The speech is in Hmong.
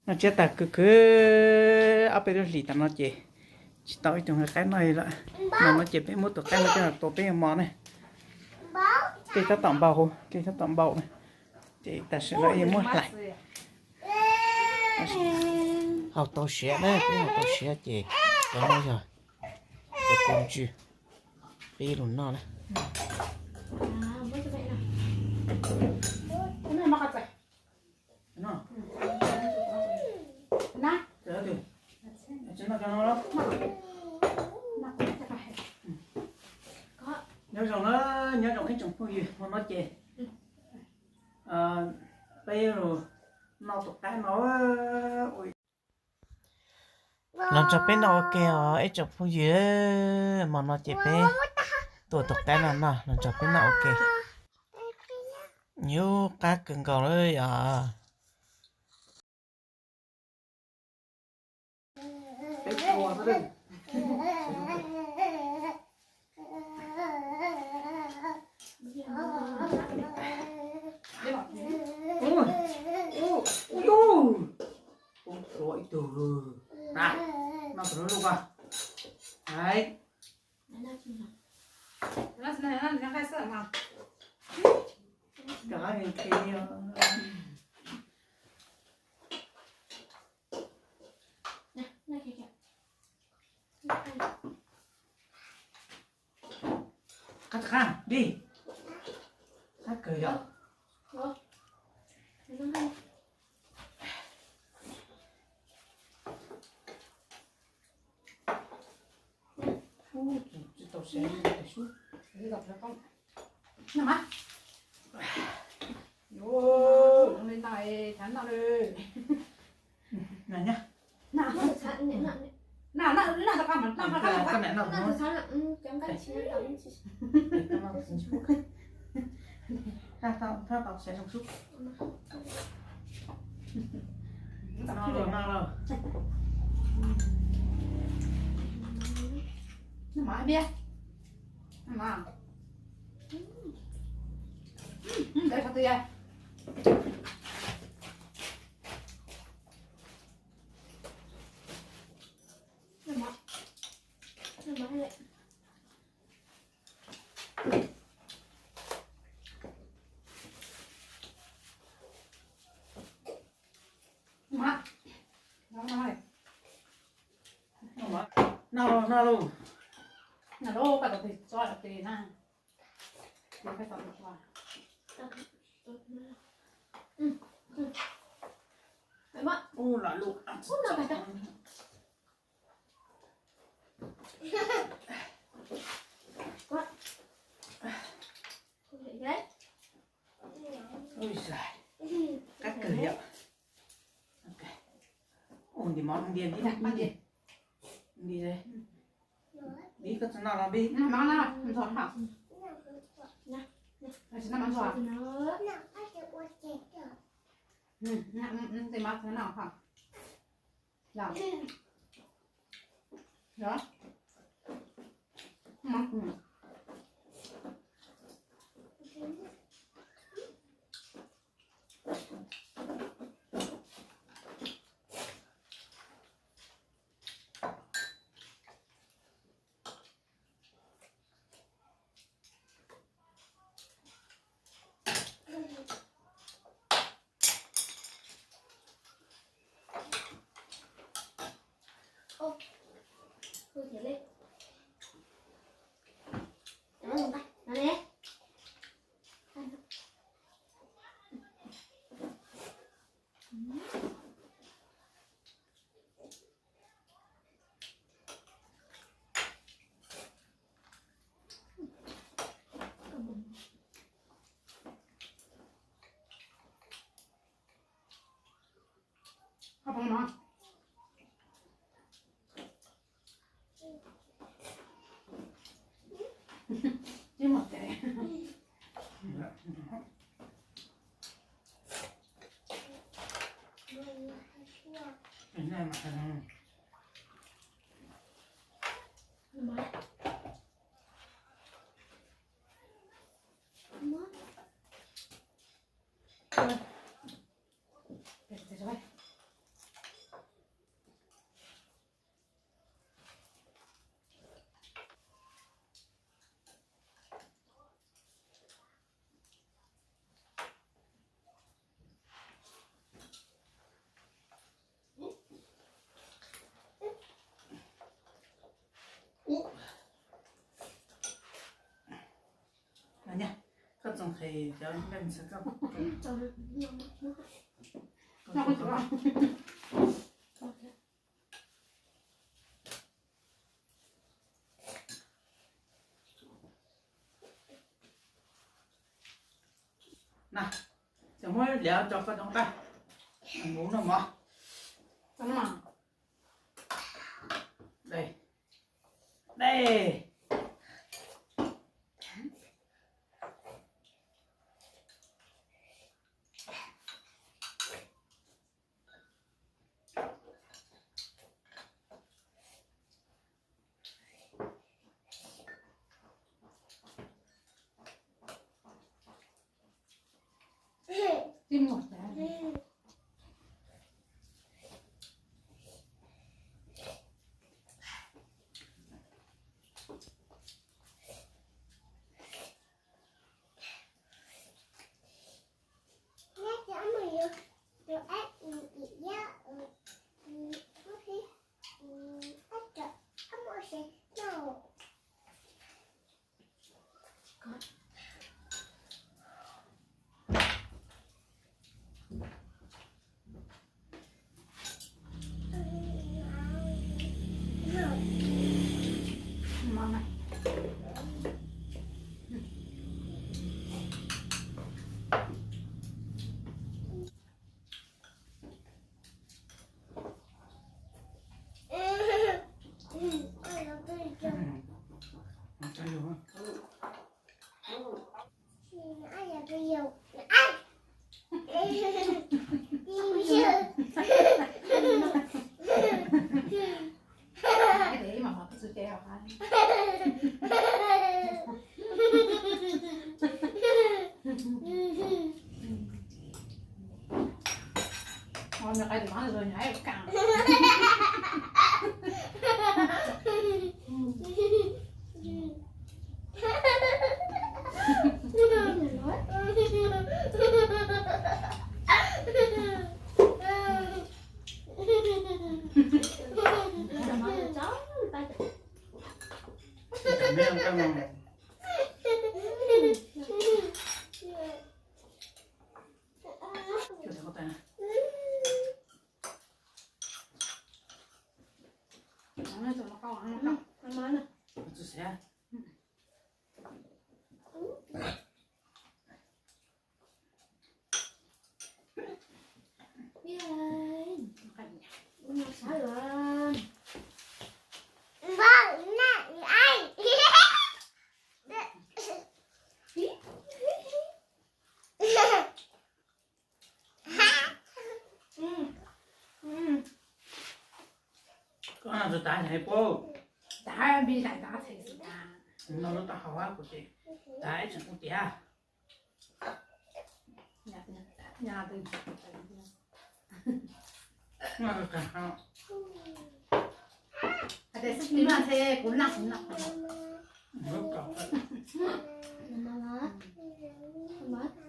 Noj tsiab tag kawg kawg, ob peb lub hlis tas no ces tsis tau ib tug qaib noj li lawm. Mas no ces peb muab tus qaib no coj los tua peb yuav mov ne. Dej tab tom npau huv, dej tab tom npau na. Ces tam sim no yuav muab hlais. Haus tau siav na, peb haus tau siav ces cov no yog cov kua ntswg peb yuav los noj na. Nyob zoo na, nyob zoo ib tsoom phooj ywg, hmo no ces peb los noj tus qaib no. Los nrog peb noj ua ke os ib tsoom phooj ywg, hmo no ces peb tua tus qaib no noj, los nrog peb noj ua ke. Nyuj qab kawg nkaus li yom. Ua ib tug, noj tau lub lub ko. Qab tsis qab li, qab kawg yom. Tsis tau xav sub. Li ntawd, thav noj li. Na, na, na, na, na, na, na, na, na, na, Noj, noj lauj, noj lauj, koj tus tis txob tus tis na. Ub, los lus. Ui, qab kawg yom. Ua nti mov nti nti nti nti. Nti koj tsis noj los nti. Cov npej xav koj. Na, cov muab liav tso koj cov nqaij, mus noj mov. Dej, dej. Koj no tus tav nyob puab, tav npis daim tav txhais xwb tas. No lub taub hau kuv ces tav ib tseem kuv tiav. Hais tias xwb tim no ntshe kuv noj kuv noj.